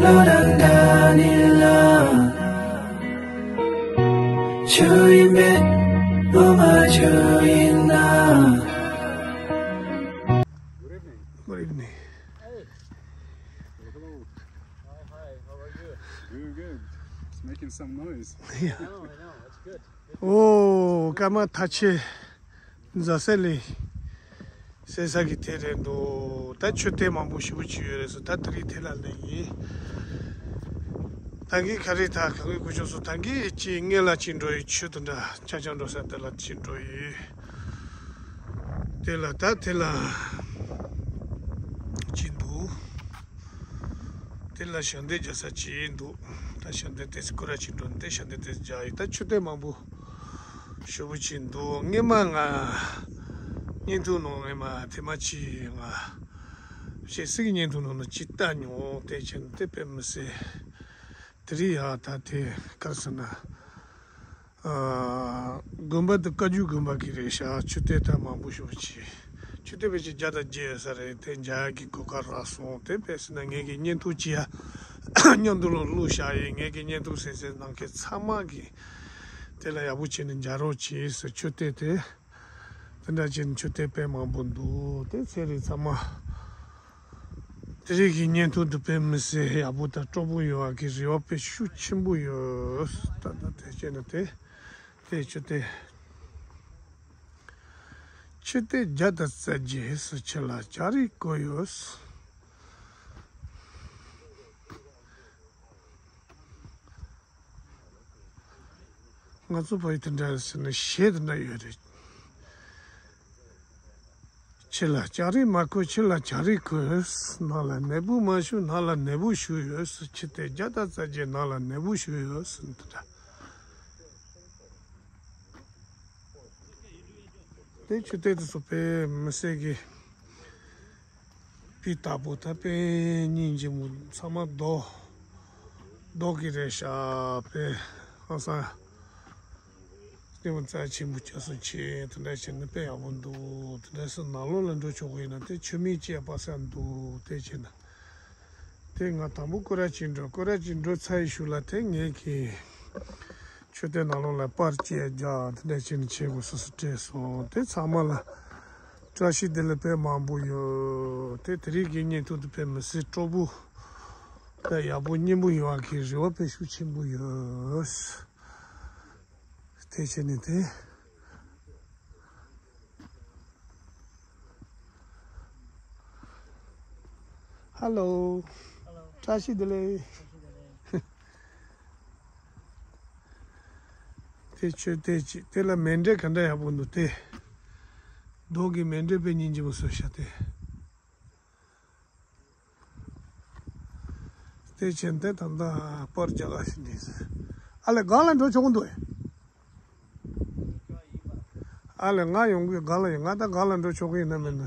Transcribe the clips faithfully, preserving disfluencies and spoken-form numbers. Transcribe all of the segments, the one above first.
བློ་དང་འདྲ་ནི་ལ། ཆུ་ཡིན་པས་ངོ་མ་ཆུ་ཡིན་ན། Good evening. Good evening. Hey. Hello. Hi, hi, how are you? Doing good. It's making some noise. Yeah. I know, I know, it's good. ཨོ། སྐར་མ་ཐ་ཆད་རྫ་སེ་ལི་ཟེར་ས་གི་དེ་རེད་འདུག་ད་མཆོད་རྟེན་མང་པོ་ཞེ་པོ་ཅིག་ཡོད་རེད་ཟེར། ད་དེ་རིང་དེ་ལ་སླེབས་ཡིན། ད་གིན་ག་རེ་ད་གང་གི་སྐུ་ཞབས་སུ་ད་གིན་ཅིག་སྔོན་ལ་ཅིག་འགྲོ་ཡི། ཆུ་དེ་འདྲ་ཆག་ཆག་འགྲོ་ས་དེ་ལ་ཅིག་འགྲོ་ཡི། དེ་ལ་ད་དེ་ལ་ཅིག་འདུག་དེ་ལ་ཞལ་འདེབས་རྒྱག་ས་ཅིག་འདུག་ད་ཞལ་འདེབས་དེ་སྐོར་ར་ཅིག་འགྲོ་ནས་དེ་ཞལ་འདེབས་དེ་རྒྱག་ཡི། ད་མཆོད་རྟེན་མང་པོ་ཞེ་པོ་ཅིག་འདུག་སྔོན་མ་ང་བརྙན་ཐུང་ནང་སྔོན་མ་དེ་མ་ཅིག་ང་ཕྱི་སྲིད་ཀྱི་བརྙན་ཐུང་ནང་ན་ཅིག་བལྟས་མྱོང་། དེ་བྱས་ན་དེ་དཔེ་མི་སྲིད། དེ་རིང་ཡ་ད་དེ་ག་རེ་ཟེར་ན། ཨ། དགོན་པ་དེ་བཀའ་བརྒྱུད་དགོན་པ་གི་རེད་ཤག་མཆོད་རྟེན་ད་མང་པོ་ཞེ་པོ་ཅིག་མཆོད་རྟེན་ཕལ་ཆེར་བརྒྱ་དང་བརྒྱད་ཡོད་ས་རེད། དེ་མཇལ་ཡག་གི་གོ་སྐབས་རག་སོང་། དེ་དཔེ་ཟེར་ན་ངེད་ཀྱི་བརྙན་ཐུང་ཅིག་ཡ་མཉམ་དུ་ལ་བླུགས་བཞག་ཡིན། ངེད་ཀྱི་བརྙན་ཐུང་གཟིགས་མཁན་གནང་མཁན་ཚང་མ་གི་དེ་ལ་ཡག་པོ་བྱས་ནས་མཇལ་རོགས་གྱིས་ཟེར། མཆོད་རྟེན་དེ་དེ་འདྲ་བྱས་ནས་མཆོད་རྟེན་དཔེ་མང་པོ་འདུག་དེ་ཚེ་རིང་ཚང་མ། དེ་རིང་གི་བརྙན་ཐུང་འདི་དཔེ་མི་སྲིད་ཡག་པོ་དང་སྤྲོ་པོ་ཡོང་བ་གི་རེ་བ་དཔེ་ཤུགས་ཆེན་པོ་ཡོད། ད་ལྟ་དེ་བྱས་ན་དེ་དེ་ཆུ་དེ་ཆུ་དེ་བརྒྱ་དང་རྩ་བརྒྱད་སུ་ཆུ་ལ་ལྕགས་རི་བརྐོས་ཡོད། ང་ཚོ་བོད་ཡིག་དེ་འདྲ་ཟེར་ན་གཞས་དེ་འདྲ་ཡོད་རེད། ཕྱི་ལ་ལྕགས་རི་མ་བརྐོས། ཕྱི་ལ་ལྕགས་རི་བརྐོས། ནང་ལ་ནད་འབུ་མ་ཞུགས། ནང་ལ་ནད་འབུ་ཞུགས་ཡོད། ཆུ་དེ་བརྒྱ་དང་རྩ་བརྒྱད་ནང་ལ་ནད་འབུ་ཞུགས་ཡོད་ཟེར་ནས་དེ་འདྲ། དེ་ཆུ་དེ་དེ་ཚོ་དཔེ་མི་སྲིད་གི་སྤུས་དག་པོ། ད་དཔེ་སྙིང་རྗེ་མོ། ཚང་མ་རྡོ་རྡོ་གི་རེད་ཤག་དཔེ་ཧང་སང་སྟོན་པ་རྩ་ཆེན་པོ་སྐྱབས་སུ་མཆི། དེ་འདྲ་བྱས་ན་དཔེ་ཡག་པོ་འདུག་དེ་འདྲ་སོང་ནང་ལོགས་ལ་འགྲོ་ཆོག་གི་ཡིན་ན་དེ་ཆུ་མིག་ཅེས་པ་ས་འདུག་དེ་བྱས་ན་དེ་ང་དང་པོ་སྐོར་ར་ཅིག་འགྲོ། སྐོར་ར་ཅིག་འགྲོ་ཚར་བའི་གཞུག་ལ་དེ་ངེད་ཀྱི་མཆོད་རྟེན་ནང་ལོགས་ལ་པར་ཅིག་རྒྱག་དེ་འདྲ་བྱས་ནས་བྱེད་དགོས་སོ་སོ་སྤྲད་སོང་། དེ་ཚང་མ་ལ་བཀྲ་ཤིས་བདེ་ལེགས་དཔེ་མང་པོ་ཡོད། དེ་དེ་རིང་གི་བརྙན་ཐུང་དེ་དཔེ་མི་སྲིད་སྤྲོ་པོ་དང་ཡག་པོ་སྙན་པོ་ཡོང་བ་གི་རེ་བ་དཔེ་ཤུགས་ཆེན་པོ་ཡོད། དེ་བྱས་ནས་དེ། ཧ་ལོ། ཧ་ལོ། བཀྲ་ཤིས་བདེ་ལེགས། བཀྲ་ཤིས་བདེ་ལེགས། དེ་ཆོས་དེ་ཅི་དེ་ལ་མཎྜལ་ག་འདྲ་ཡག་པོ་འདུག་དེ། རྡོ་གི་མཎྜལ་དཔེ་སྙིང་རྗེ་མོ་བཟོས་ཤག་དེ། དེ་བྱས་ཏེ་ད་ལྟ་པར་རྒྱག་ག་ཕྱིན་ནས། ཨ་ལེ་སྒང་ལ་འགྲོ་ཆོག་གི་འདུག་ཨེ། ཨ་ལེ་ང་ཡོང་གི་སྒང་ལ་ཡིན། ང་ད་སྒང་ལ་འགྲོ་ཆོག་གི་ཡིན་ན་མིན་ན།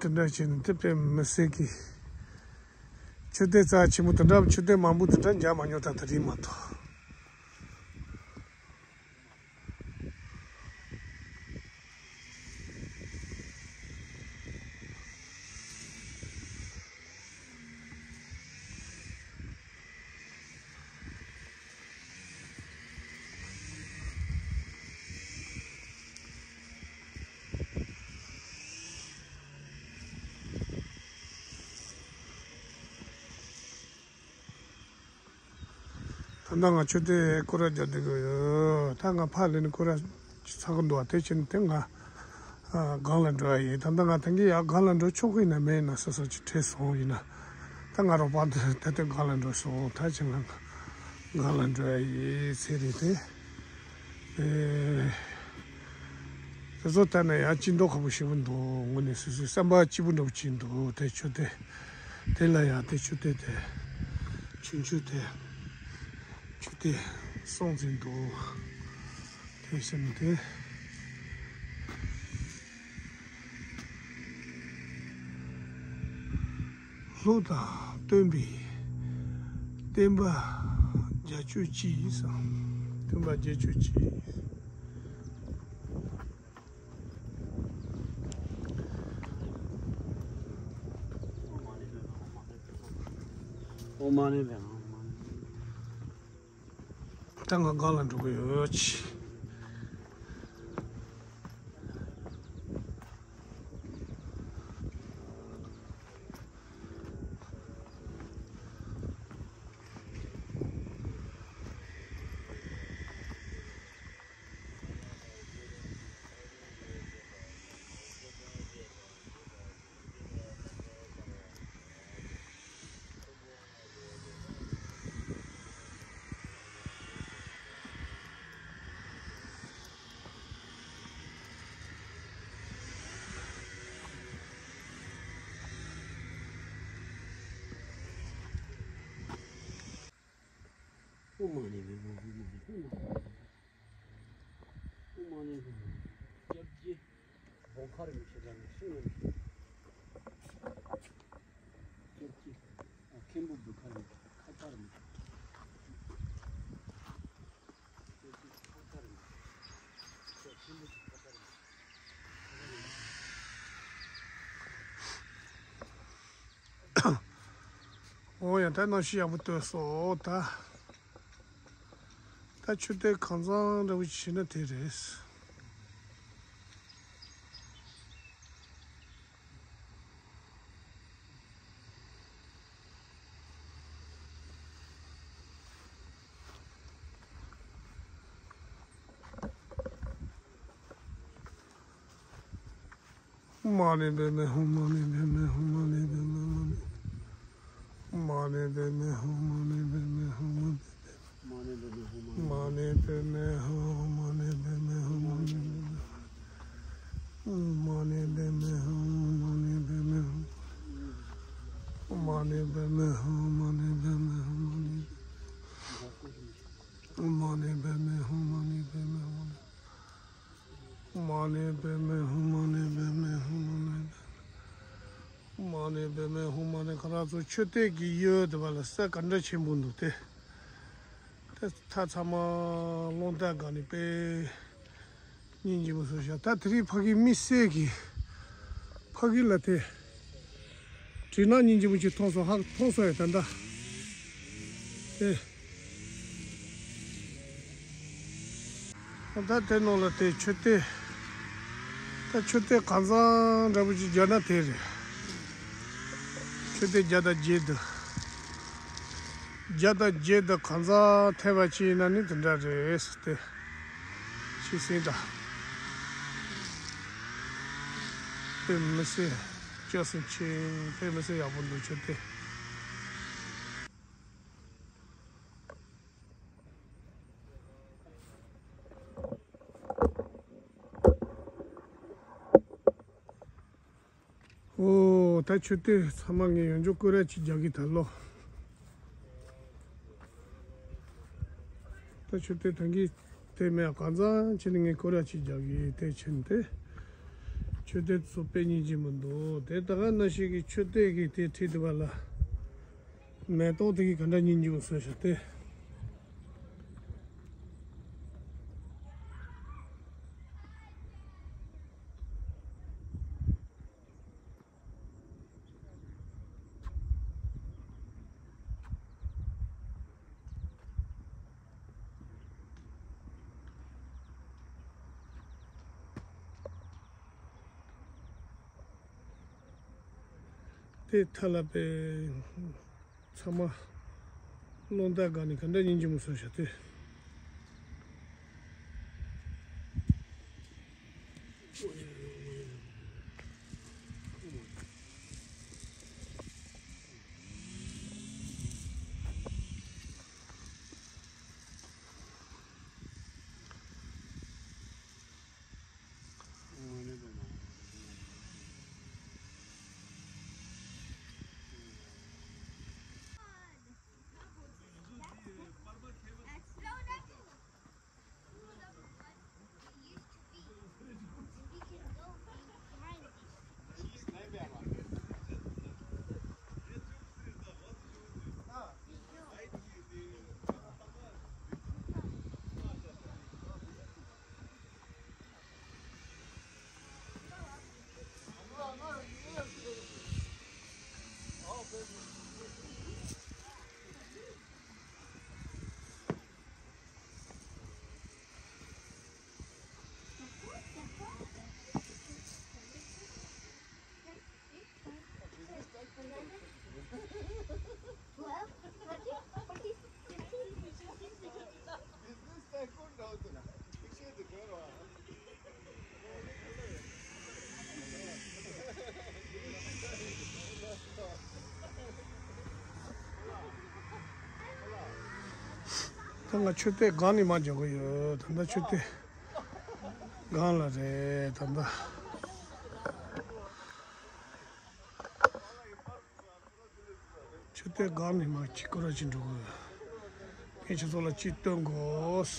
དེ་འདྲ་བྱས་ནས་དེ་དཔེ་མི་སྲིད་གི། མཆོད་རྟེན་རྩ་ཆེན་པོ་དེ་འདྲ། མཆོད་རྟེན་མང་པོ་དེ་འདྲ་མཇལ་མ་མྱོང་ད་དེ་རིང་མ་གཏོགས། ད་ལྟ་ང་མཆོད་རྟེན་སྐོར་ར་རྒྱག་བསྡད་ཀྱི་ཡོད། ད་ང་ཕར་སླེབས་ནས་སྐོར་ར་ཅིག་ཚར་གི་འདུག་བ། དེ་ཕྱིན་དེ་ང་ཨ་སྒང་ལ་འགྲོ་ཡ་ཡིན། ད་ལྟ་ང་ཐང་གི་ཡ་སྒང་ལ་འགྲོ་ཆོག་གི་ཡིན་ན་མེད་ན་སོ་སོ་ཅིག་དྲན་སོང་། ཡིན་ན་ད་ང་རོགས་པ་དེ་ད་ལྟ་སྒང་ལ་འགྲོ་སོང་། ད་ཕྱིན་ང་སྒང་ལ་འགྲོ་ཡ་ཡིན་ཟེར་རེད་དེ། ཨེ། དེ་ཚོ་ལྟ་ན་ཡང་སྐྱིད་མདོག་ཁ་པོ་ཞེ་པོ་འདུག་དངོས་གནས་སོ་སོའི་བསམ་པ་སྐྱིད་པོ་འདྲ་པོ་ཅིག་འདུག་དེ་མཆོད་རྟེན་དེ་ལ་ཡང་དེ་མཆོད་རྟེན་དེ་ཆུང་ཆུང་དེ་མཆོད་རྟེན་སྲོང་བཙན་འདུག་དེ་བྱས་ནས་དེ། ལྷོ་དང་སྟོན་པའི་བསྟན་པ་རྒྱ་ཆོས་སྤྱི་ཡིན་ཟེར། བསྟན་པ་རྒྱ་ཆོས་སྤྱི་ཡིན། ཨོཾ་མ་ཎི་པདྨེ་ཧཱུྃ། ད་ང་སྒང་ལ་འགྲོ་གི་ཡོད། ཨོཾ་མ་ཎི་པདྨེ་ཧཱུྃ། ཨོཾ་མ་ཎི་པདྨེ་ཧཱུྃ། སྐྱབས་རྗེ་བོ་ཁ་རིན་པོ་ཆེ་ལ་ནི་གསུང་ཡོད། སྐྱབས་རྗེ། ཨ། མཁན་པོ་བོ་ཁ་རིན་པོ་ཆེ། ཁ་ཚར་རིན་པོ་ཆེ། སྐྱབས་རྗེ་ཁ་ཚར་རིན་པོ་ཆེ། མཁན་པོ་ཁ་ཚར་རིན་པོ་ཆེ། འོ་ཡ། ད་གནམ་གཤིས་ཡག་པོ་སྟོན་སོང་ད། ད་མཆོད་རྟེན་གང་ཚང་འདྲ་བོ་ཞིག་བྱས་ན་དེ་རེད། ཨོཾ་མ་ཎི་པདྨེ་ཧཱུྃ། མ་ཎི་པདྨེ་ཧཱུྃ། མ་ཎི་པདྨེ་ཧཱུྃ། མ་ཎི་པདྨེ་ཧཱུྃ། མ་ཎི་པདྨེ་ཧཱུྃ། མ་ཎི་པདྨེ་ཧཱུྃ། མ་ཎི་པདྨེ་ཧཱུྃ། མ་ཎི་པདྨེ་ཧཱུྃ། མ་ཎི་པདྨེ་ཧཱུྃ། མ་ཎི་པདྨེ་ཧཱུྃ། མ་ཎི་པདྨེ་ཧཱུྃ། མ་ཎི་པདྨེ་ཧཱུྃ། མ་ཎི་པདྨེ་ཧཱུྃ། མ་ཎི་པདྨེ་ཧཱུྃ། མ་ཎི་པདྨེ་ཧཱུྃ། མ་ཎི་པདྨེ་ཧཱུྃ། མ་ཎི་པདྨེ་ཧཱུྃ། མ་ཎི། ཁོ་རང་ཚོ་མཆོད་རྟེན་གྱི་གཡས་དེ་བ་ལ་ས་ག་འདྲ་ཆེན་པོ་འདུག་སྟེ། དེ་མཐའ་ཚང་མ་རླུང་རྟ་བསྒང་ནས་དཔེ་སྙིང་རྗེ་མོ་བཟོས་བཞག་ད་དེ་རིང་ཕ་གི་དམིགས་བསལ་གྱི་ཕ་གི་ལ་དེ་དྲིལ་ནག་སྙིང་རྗེ་མོ་ཅིག་མཐོང་སོང་། ཧ་མཐོང་སོང་ཡ། ད་ལྟ་དེ། ད་དེ་ནང་ལ་དེ་མཆོད་རྟེན། ད་མཆོད་རྟེན་གང་ཚང་འདྲ་པོ་ཅིག་བརྒྱབ་ན་དེ་རེད། མཆོད་རྟེན་བརྒྱ་དང་བརྒྱད་དུ། བརྒྱ་དང་བརྒྱད་དུ་གང་ཚང་ཐེབས་པ་ཅིག་ཡིན་ན་ནི་དེ་འདྲ་རེད་ཟེར་ཏེ། ཤི་སེང་འདྲ། དཔེ་མི་སྲིད་སྐྱོ་སེམས་ཆེ། དཔེ་མི་སྲིད་ཡག་པོ་འདུག་མཆོད་རྟེན། ཨོ། ད་མཆོད་རྟེན་ཚང་མ་ངས་ཡོངས་རྫོགས་སྐོར་ར་ཅིག་རྒྱག་གི་ད་ལོ། ད་མཆོད་རྟེན་ཐང་གི་དེ་མེད་གང་ཚང་ཕྱིན་ནས་ངས་སྐོར་ར་ཅིག་རྒྱག་གི་དེ་ཕྱིན་ཏེ། མཆོད་རྟེན་ཚོ་དཔེ་སྙིང་རྗེ་མོ་འདུག་དེ་ད་ག་ནང་བཞིན་གྱི་མཆོད་རྟེན་གྱི་དེ་འཁྲིས་དེ་བ་ལ། མེ་ཏོག་དེ་གི་ག་འདྲ་སྙིང་རྗེ་པོ་བཟོས་ཤག་སྟེ། དེ་ཐ་ལ་པའི་ཚང་མ་རླུང་རྟ་བསྒང་ནས་ག་འདྲ་སྙིང་རྗེ་མོ་བཟོས་ཤག་དེ། ང་མཆོད་རྟེན་སྒང་ནས་མར་འགྲོ་གི་ཡོད། ད་ལྟ་མཆོད་རྟེན་སྒང་ལ་རེད་ད་ལྟ། མཆོད་རྟེན་སྒང་ནས་མར་ཅིག་སྐོར་ར་ཅིག་འགྲོ་གི་ཡོད། ངས་ཁྱེད་ཚོ་ལ་ཅིག་སྟོན་དགོས།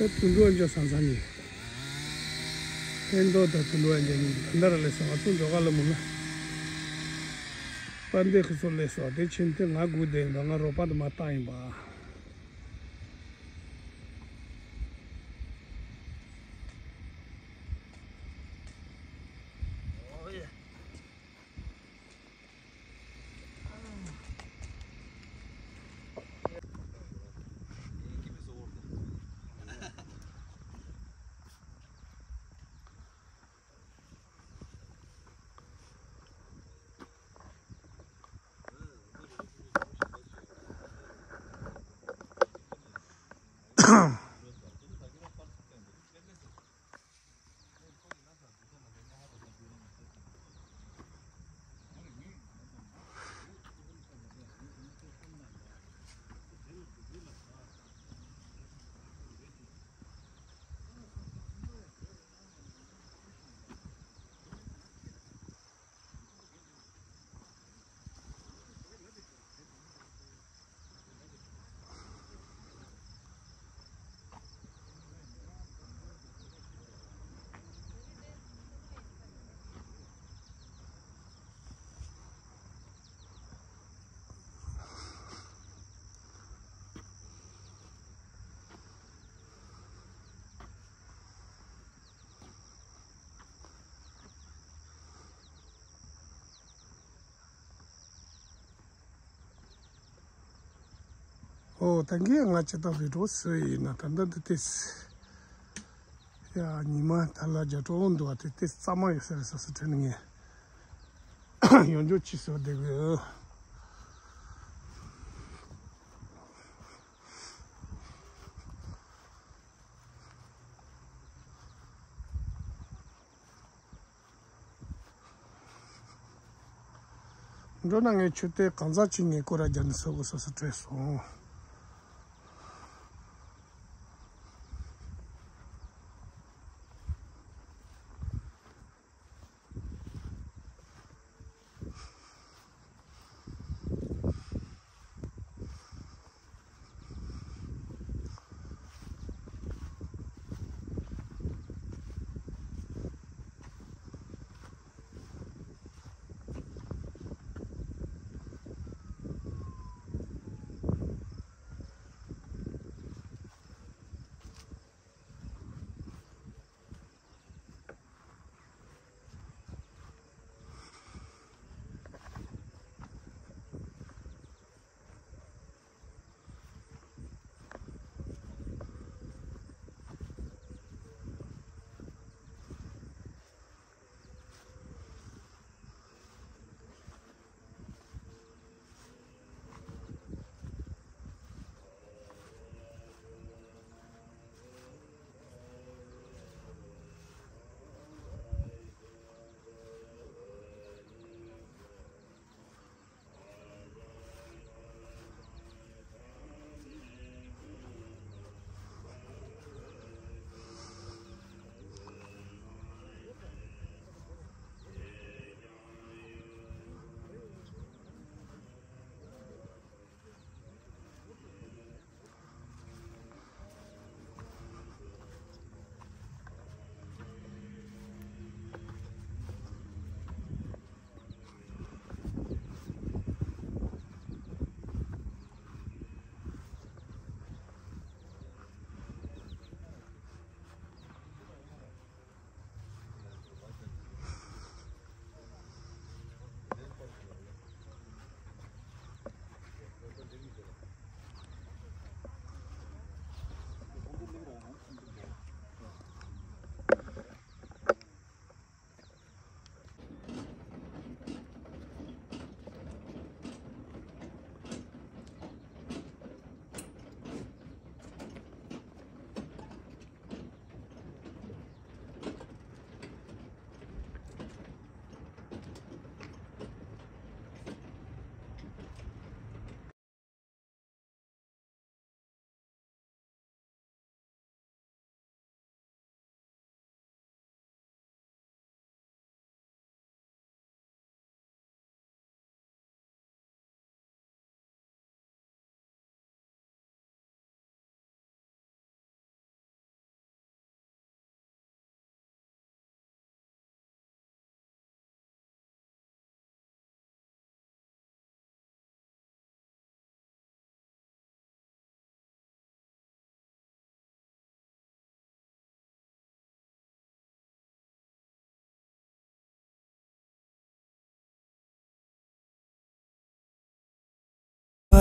ད་དུད་འགྲོ་འཇོག་ས་ས་ནི། ཕན་ཐོགས་ད་དུད་འགྲོ་འཇོག་ནི་ག་འདྲ་ར་ལས་སོང་ང་ཚོ་འགྲོ་ག་ལ་མུ་ན། པ་འདི་ཁུ་ཚོ་ལས་སོ་དེ་ཕྱིན་ཏེ་ང་སྒུག་བསྡད་ཡིན་པ། ང་རོགས་པ་དུ་མ་བཏང་ཡིན་པ། ཨོ་ད་གིན་ང་ཅི་ལྟ་བི་ཌིའོ་བཟོས་ཡིན་ན་ད་ལྟ་འདི་ཏིས། ཡ་ཉི་མ་ད་ལ་རྒྱ་གྲོགས་འདུག་བ་དེ་ཏིས་གཙང་མ་ཡོད་ས་རེད་ས་སུ་དྲན་ངས། ཡོང་རྒྱུ་ཅི་བཟོ་བསྡད་གི། འགྲོ་ན་ངས་ཆུ་དེ་གང་ཟག་ཅིག་ངས་སྐོར་ར་རྒྱབ་ནས་སོ་གོ་སོ་སོ་བྲོས་སོང་།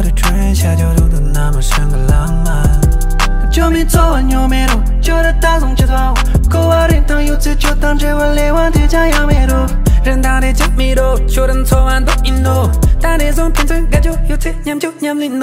དུ་ཁྲོན་ཤ་ཇོ་རུ་དུ་ན་མ་ཤང་གི་ལང་མ། ཇོ་མི་ཚོ་བ་ཉོ་མེ་རུ་ཇོ་ར་ད་སོང་ཆེ་ཚོ། ཁོ་བ་རིན་ཐང་ཡོད་ཚེ་ཇོ་དང་འབྲེལ་བ་ལས་བ་དེ་ཅང་ཡང་མེ་རུ། རིན་ཐང་རེ་ཅང་མེ་རུ་ཇོ་རིན་ཚོ་བ་འདུག་ཨིན་ནོ། ད་རེ་ཟོང་ཕན་ཚུན་དགའ་ཇོ་ཡོད་ཚེ་མཉམ་ཇོ་མཉམ་ལིན་ནོ།